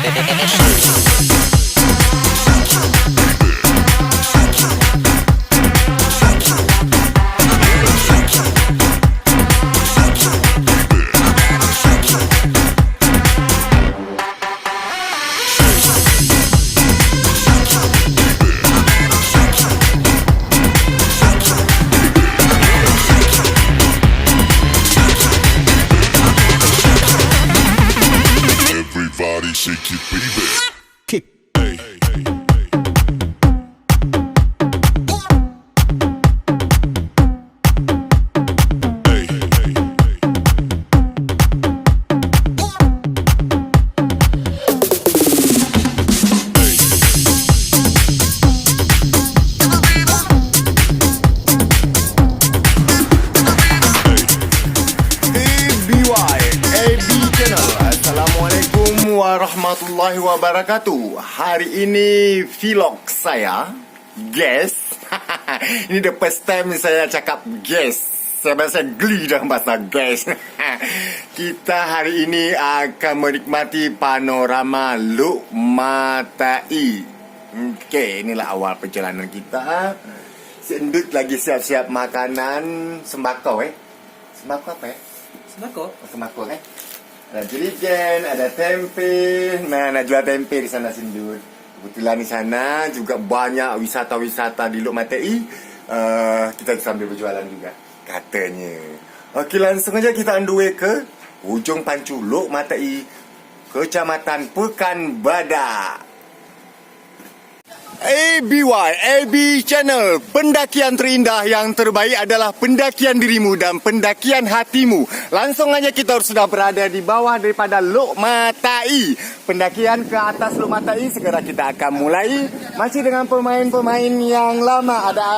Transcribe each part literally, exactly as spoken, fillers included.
Everybody shake it, baby. Kick. A B Y, A B Channel. Assalamualaikum warahmatullahi wabarakatuh. Hari ini vlog saya, guys. Ini the first time saya cakap guys. Saya bahasa geli dah bahasa guys. Kita hari ini akan menikmati panorama Lok Matai. Okey, inilah awal perjalanan kita. Si Endut lagi siap-siap makanan sembako, eh. Sembako apa, eh? Sembako. Oh, sembako, eh. Ada jerigen, ada tempe. Nah, nak jual tempe di sana, si Endut. Kebetulan di sana juga banyak wisata-wisata di Lok Matai. Eh, kita sambil berjualan juga, katanya. Okey, langsung aja kita on the way ke Ujong Pancu, Lok Matai, Kecamatan Pekan Badak. A B Y, A B Channel, pendakian terindah yang terbaik adalah pendakian dirimu dan pendakian hatimu. Langsung aja kita sudah berada di bawah daripada Lok Matai. Pendakian ke atas Lok Matai segera kita akan mulai. Masih dengan pemain-pemain yang lama. Ada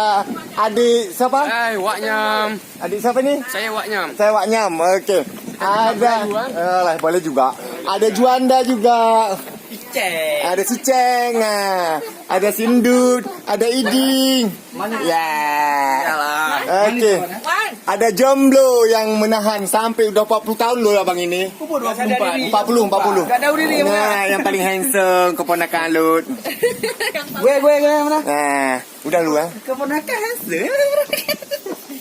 adik siapa? Hai, Wak Nyam. Adik siapa ni? Saya Wak Nyam. Saya Wak Nyam. Okey. Ada, alah, boleh juga. Ada Juanda juga. Ada Siceng. Ah. Ada Sindut. Ada Iding. Ya. Yalah. Okey. Ada jomblo yang menahan sampai udah empat puluh tahun loh abang ini. Umur dua puluh empat. Empat puluh, empat puluh. Tak tahu diri, nah, yang paling handsome, keponakan Lut. Gue, gue, gue yang mana? Nah, udah lu, ah. Keponakan handsome.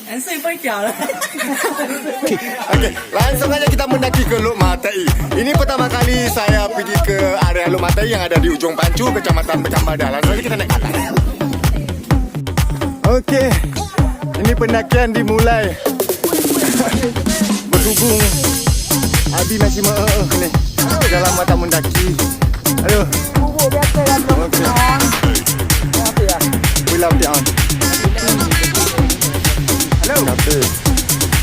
Handsome pakai lah. Okey, langsung aja kita mendaki ke Lok Matai. Ini pertama kali saya pergi ke area Lok Matai yang ada di Ujong Pancu, Kecamatan Pekan Badak. Langsung aja kita naik ke atas. Okey, ini pendakian dimulai. Berhubung Abi masih me-, eh, eh, ni, dalam mata mendaki. Aduh. Bubuk biasa lah, bro. Okey. Apa ya? Pulang dia. Halo. Okey.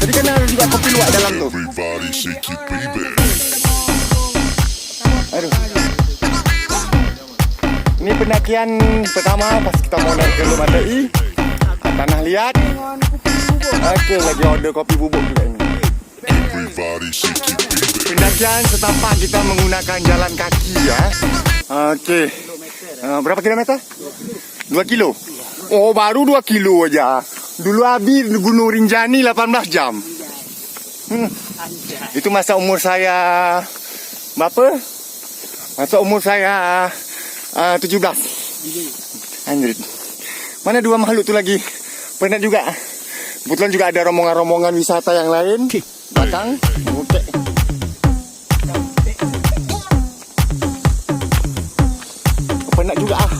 Tadi kan ada juga kopi luwak dalam tu. Everybody shake it, baby. Aduh. Ini pendakian pertama pas kita mau naik ke Lok Matai. Tanah liat. Okey, lagi order kopi bubuk juga ini. Everybody shake it, baby. Pendakian setapak kita menggunakan jalan kaki ya. Okey. Eh, berapa kilometer? Dua kilo. Oh, baru dua kilo aja. Dulu Abi Gunung Rinjani lapan belas jam. Hmm. Itu masa umur saya berapa? Masa umur saya, ah, tujuh belas. Anjrit. Mana dua makhluk tu lagi? Penat juga. Kebetulan juga ada rombongan-rombongan wisata yang lain. Okey. Belakang. Okey. Penat juga, ah.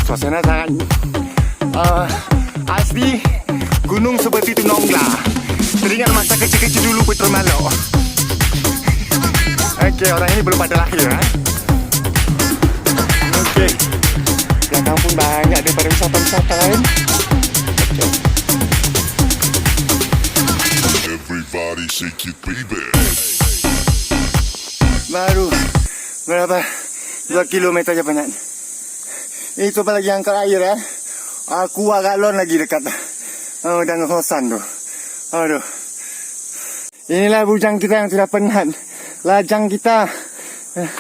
Suasana sangat, ah, asli gunung seperti itu nongla. Teringat masa kecil-kecil dulu Putra Malok. Okey, orang ini belum pada lahir, eh. Okey. Belakang pun banyak daripada wisata-wisata lain. Okey. Everybody shake it, baby. Baru berapa? Dua kilometer je penat. Itu apalagi angkat air, eh. Aku agak lon lagi dekat. Oh, dah ngehausan tu. Aduh. Inilah bujang kita yang sudah penat. Lajang kita. Eh,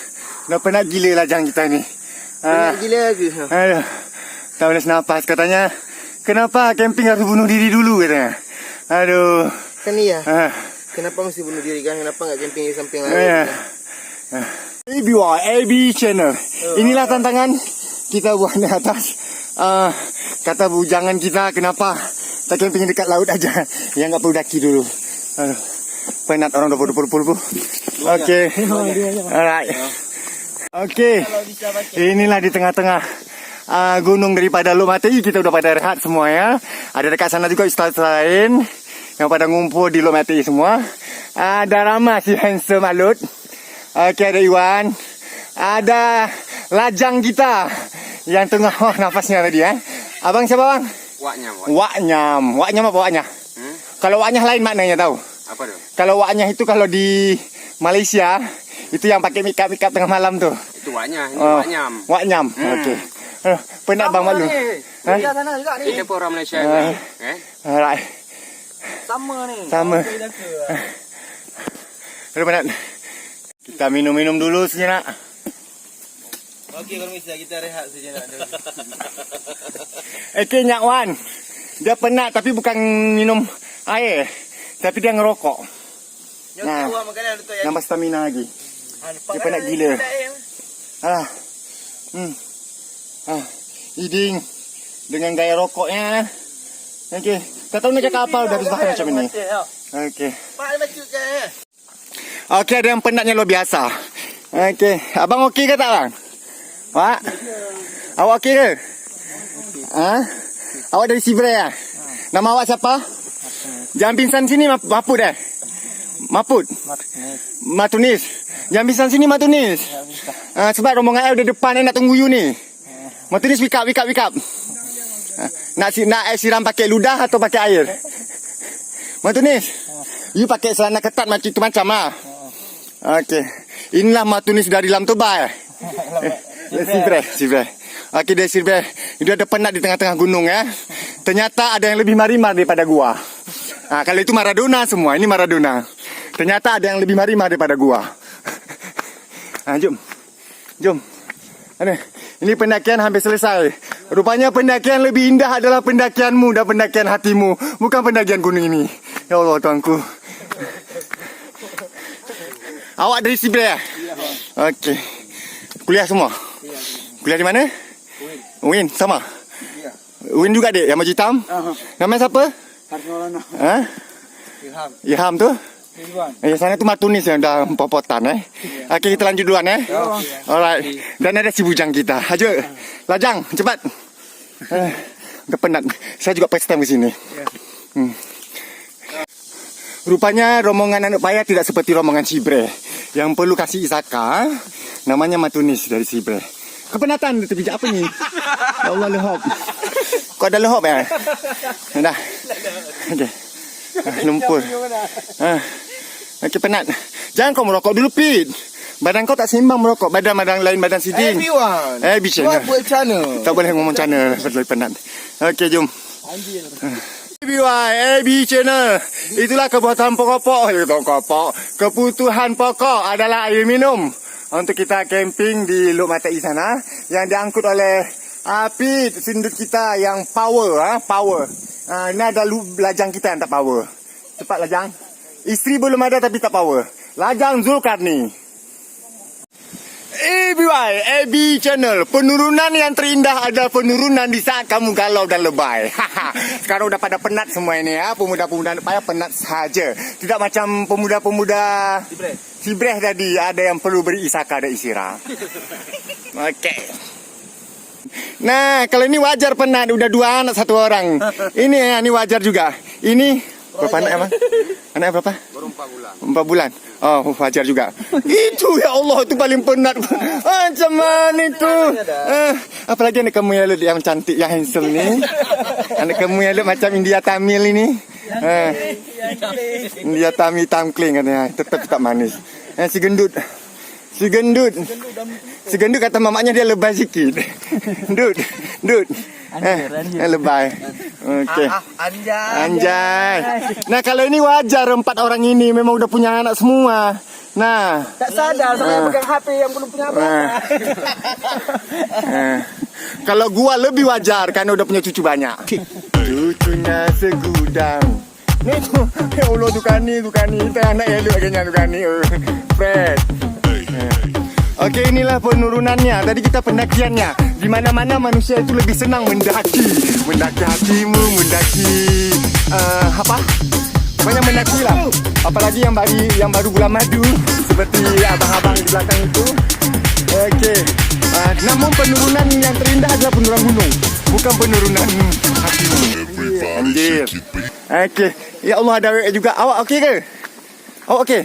dah penat gila lajang kita ni. Ah. Penat gila ke? Aduh. Tak boleh senapas. Katanya, "Kenapa camping harus bunuh diri dulu?" katanya. Aduh. Kan iya. Ah. Kenapa mesti bunuh diri kan? Kenapa nggak camping di samping laut? Iya. Ah. A B Y, A B Channel. Inilah tantangan kita buat di atas. Ah, kata bujangan kita, kenapa tak camping dekat laut aja? Yang nggak perlu daki dulu. Aduh, penat orang dua puluh, dua puluh, dua puluh. Oke. Alright. Oke. Inilah di tengah-tengah, ah, gunung daripada Lhokseumawe. Kita udah pada rehat semua ya. Ada dekat sana juga ustaz lain yang pada ngumpul di Lhokseumawe semua. Ada Rama si handsome Alut. Oke, ada Iwan. Ada lajang kita yang tengah, oh, nafasnya tadi, eh. Abang siapa, Bang? Wak Nyam, Wak. Wak Nyam. Wak Nyam apa Wak Nyah? Hmm? Kalau Wak Nyah lain maknanya tahu? Apa tu? Kalau Wak Nyah itu kalau di Malaysia, itu yang pakai makeup-makeup tengah malam tu. Itu Wak Nyah, ini Oh, Wak Nyam. Wak Nyam. Hmm. Oke. Eh, penat Bang Malu. Sama ni. Hah? Kita sana juga ni. Kita pun orang Malaysia Ah. juga. Eh? Alright. Sama ni. Sama. Okey, dah ke. Udah penat. Kita minum-minum dulu sejenak. Okey, pemirsa, kita rehat sejenak dulu. Oke, Nyak Wan. Dia penat tapi bukan minum air. Tapi dia ngerokok. Nah, nambah stamina lagi. Dia penat gila. Ah. Hmm. Ah. Iding dengan gaya rokoknya. Oke. Tak tahu nak cakap apa, dah habis makan macam ini. Oke. Oke, ada yang penatnya luar biasa. Oke, abang oke ke tak, bang? Wak? Awak oke ke? Ha? Awak dari Sibre ya? Nama awak siapa? Jangan pingsan sini, Map-, Maput eh? Maput? Matunis. Jangan pingsan sini, Matunis. Ah, sebab rombongan saya udah depan, eh, nak tunggu you ni. Matunis, wake up, wake up, wake up. Ah, nak si-, nak air siram pakai ludah atau pakai air? Matunis, you pakai celana ketat macam itu macam ah. Oke. Inilah Matunis dari Lam Toba eh. Sibre, Sibre. Oke, dari Sibre. Dia ada penat di tengah-tengah gunung ya. Ternyata ada yang lebih marimar daripada gua. Ah, kalau itu Maradona semua, ini Maradona. Ternyata ada yang lebih marimar daripada gua. Ah, jom. Jom. Aneh. Ini pendakian hampir selesai. Rupanya pendakian lebih indah adalah pendakianmu dan pendakian hatimu, bukan pendakian gunung ini. Ya Allah, Tuanku. Awak dari Sibre ya? Okey. Kuliah semua? Kuliah di mana? Uin. Uin, sama? Uin juga, dek, yang baju hitam? Aha. Namanya siapa? Harnolana. Ha? Ilham. Ilham tu? Ridwan. Eh, sana tu Matunis yang dah popotan, eh. Iya. Okey, kita lanjut duluan, eh. Ya, okey. Alright. Dan ada si bujang kita. Ayo. Lajang, cepat. Eh, dah penat. Saya juga first time ke sini. Ya. Hmm. Rupanya rombongan aneuk paya tidak seperti rombongan Sibre yang perlu kasih Isaka. Namanya Matunis dari Sibre. Kepenatan dia terpijak apa ni? Ya Allah, lehop. Kok ada lehop ya? Dah. Okey. Ah, lumpur. Ah. Okey, penat. Jangan kau merokok dulu, Pit. Badan kau tak seimbang merokok. Badan, badan lain, badan sidin. Everyone. Eh, bicara. Buat, buat channel. Tak boleh ngomong channel. Betul penat. Okey, jom. Anjir. B Y A B Channel. Itulah kebutuhan pokok-pokok, eh, pokok-pokok. Kebutuhan pokok adalah air minum. Untuk kita camping di Lhokseumawe sana yang diangkut oleh Apit, sindut kita yang power, ha, power. Ha, ini ada lu, lajang kita yang tak power. Cepat lajang. Isteri belum ada tapi tak power. Lajang Zulkarni. A B Y, A B Channel. Penurunan yang terindah adalah penurunan di saat kamu galau dan lebay. Sekarang udah pada penat semua ini ya. Pemuda-pemuda payah penat saja. Tidak macam pemuda-pemuda Sibreh tadi, ada yang perlu beri Isaka dan Isira. Okey. Nah, kalau ini wajar penat, udah dua anak satu orang. Ini ya, ini wajar juga. Ini berapa anak, Abang? Anak berapa? Baru empat bulan. Empat bulan. Oh, wajar juga. Itu ya Allah, itu paling penat. Macam mana itu? Eh, apalagi anak kamu yang, yang cantik, yang handsome ni. Anak kamu yang macam India Tamil ini. Eh. India Tamil tangkling katanya, tetap tak manis. Eh, si gendut. Si gendut. Si gendut kata mamaknya dia lebay sikit. Dut, dut. Anjir, eh, anjir. Eh, lebay. Okey. Ah, ah, anjay. Anjay. Nah, kalau ini wajar empat orang ini memang udah punya anak semua. Nah. Tak sadar sama yang Ah. pegang H P yang belum punya apa. Ah. Ah. Kalau gua lebih wajar karena udah punya cucu banyak. Cucunya segudang. Ni tu, ya Allah, tu kani, tu kani. Kita anak elok lagi nyan, tu kani. Eh, Fred. Eh. Oke, inilah penurunannya. Tadi kita pendakiannya. Di mana-mana manusia itu lebih senang mendaki. Mendaki hatimu, mendaki, eh, apa? Pokoknya mendaki lah. Apalagi yang baru, yang baru bulan madu, seperti abang-abang di belakang itu. Oke. Ah, namun penurunan yang terindah adalah penurunan gunung, bukan penurunan hatimu. Anjir. Oke. Ya Allah, ada awak juga. Awak oke ke? Awak oke?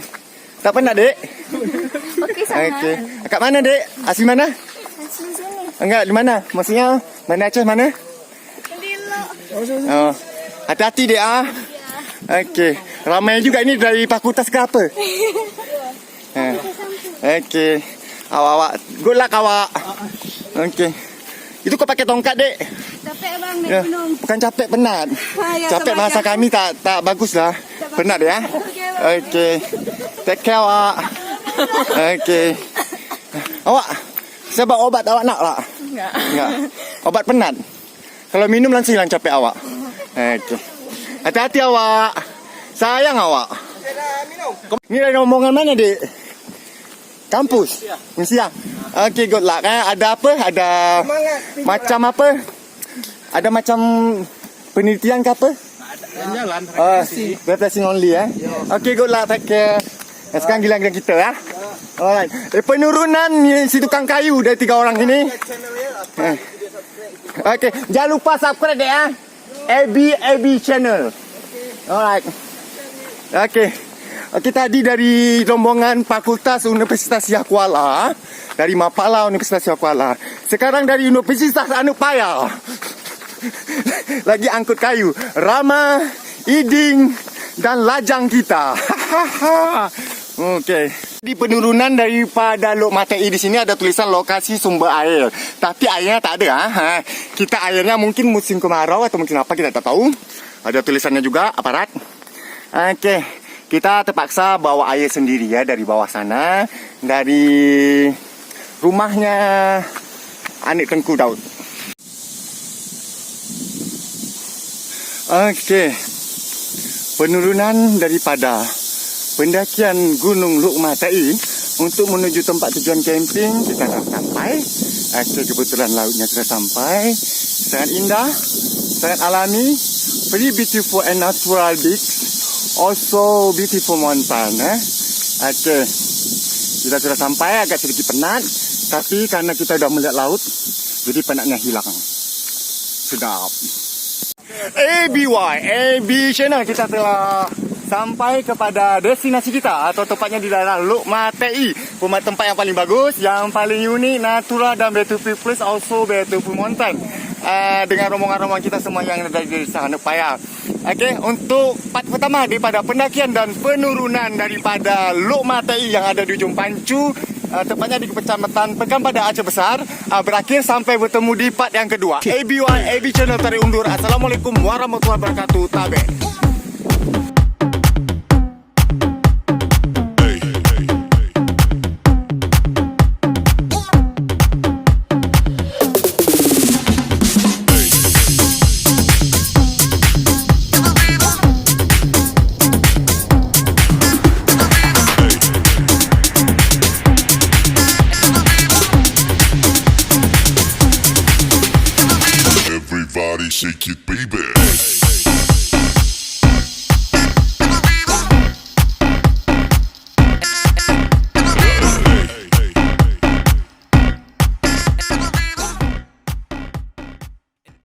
Tak penat, Dek? Okey sangat. Oke. Kat mana, Dek? Asli mana? Asli sini. Enggak, di mana? Maksudnya, mana Aceh mana? Di Lok. Oh. Hati-hati, Dek, ah. Oke. Ramai juga ini dari fakultas ke apa? Ha. Oke. Awak-awak. Good luck, awak. Oke. Itu kau pakai tongkat, Dek? Capek, Bang, naik gunung. Bukan capek, penat. Ha, ya, capek bahasa kami tak, tak bagus lah. Penat, ya? Oke, Bang. Oke. Take care, awak. Oke. Awak, saya bawa obat awak nak tak? Enggak. Enggak. Obat penat. Kalau minum langsung hilang capek awak. Oke. Hati-hati awak. Sayang awak. Ni dari rombongan mana, Dek? Kampus? Unsia. Oke, good luck, eh. Ada apa? Ada macam apa? Ada macam penelitian ke apa? Jalan, ah, refreshing. Refreshing only, eh. Oke, good luck, take care. Nah, sekarang giliran kita, ya. Alright. Eh, penurunan ni si tukang kayu dari tiga orang ini. Eh. Oke, jangan lupa subscribe, Dek, ya. A B A B Channel. Alright. Oke. Oke, tadi dari rombongan Fakultas Universitas Syiah Kuala, dari Mapala Universitas Syiah Kuala. Sekarang dari Universitas Aneuk Paya. Lagi angkut kayu. Rama, Iding, dan Lajang kita. Oke. Di penurunan daripada Lok Matei di sini ada tulisan lokasi sumber air. Tapi airnya tak ada, ah. Ha. Kita airnya mungkin musim kemarau atau mungkin apa, kita tak tahu. Ada tulisannya juga, aparat. Oke, kita terpaksa bawa air sendiri, ya, dari bawah sana, dari rumahnya aneuk Teungku Daud. Oke. Penurunan daripada pendakian Gunung Lukmatai untuk menuju tempat tujuan camping, kita dah sampai. Oke, kebetulan lautnya sudah sampai. Sangat indah, sangat alami, very beautiful and natural beach, also beautiful mountain, eh. Oke. Kita sudah sampai, agak sedikit penat, tapi karena kita sudah melihat laut, jadi penatnya hilang. Sedap. A B Y, A B Channel, kita telah sampai kepada destinasi kita atau tepatnya di daerah Lukmatai. Pema-, tempat yang paling bagus, yang paling unik, natural dan beautiful place, also beautiful mountain. Ah, dengan rombongan-rombongan kita semua yang ada di sana, payah. Oke, untuk part pertama daripada pendakian dan penurunan daripada Lukmatai yang ada di Ujung Pancu, ah, tepatnya di Kecamatan Pekan Padat, Aceh Besar, ah, berakhir. Sampai bertemu di part yang kedua. A B Y, A B Channel tarik undur. Assalamualaikum warahmatullahi wabarakatuh. Tabek. Everybody shake it.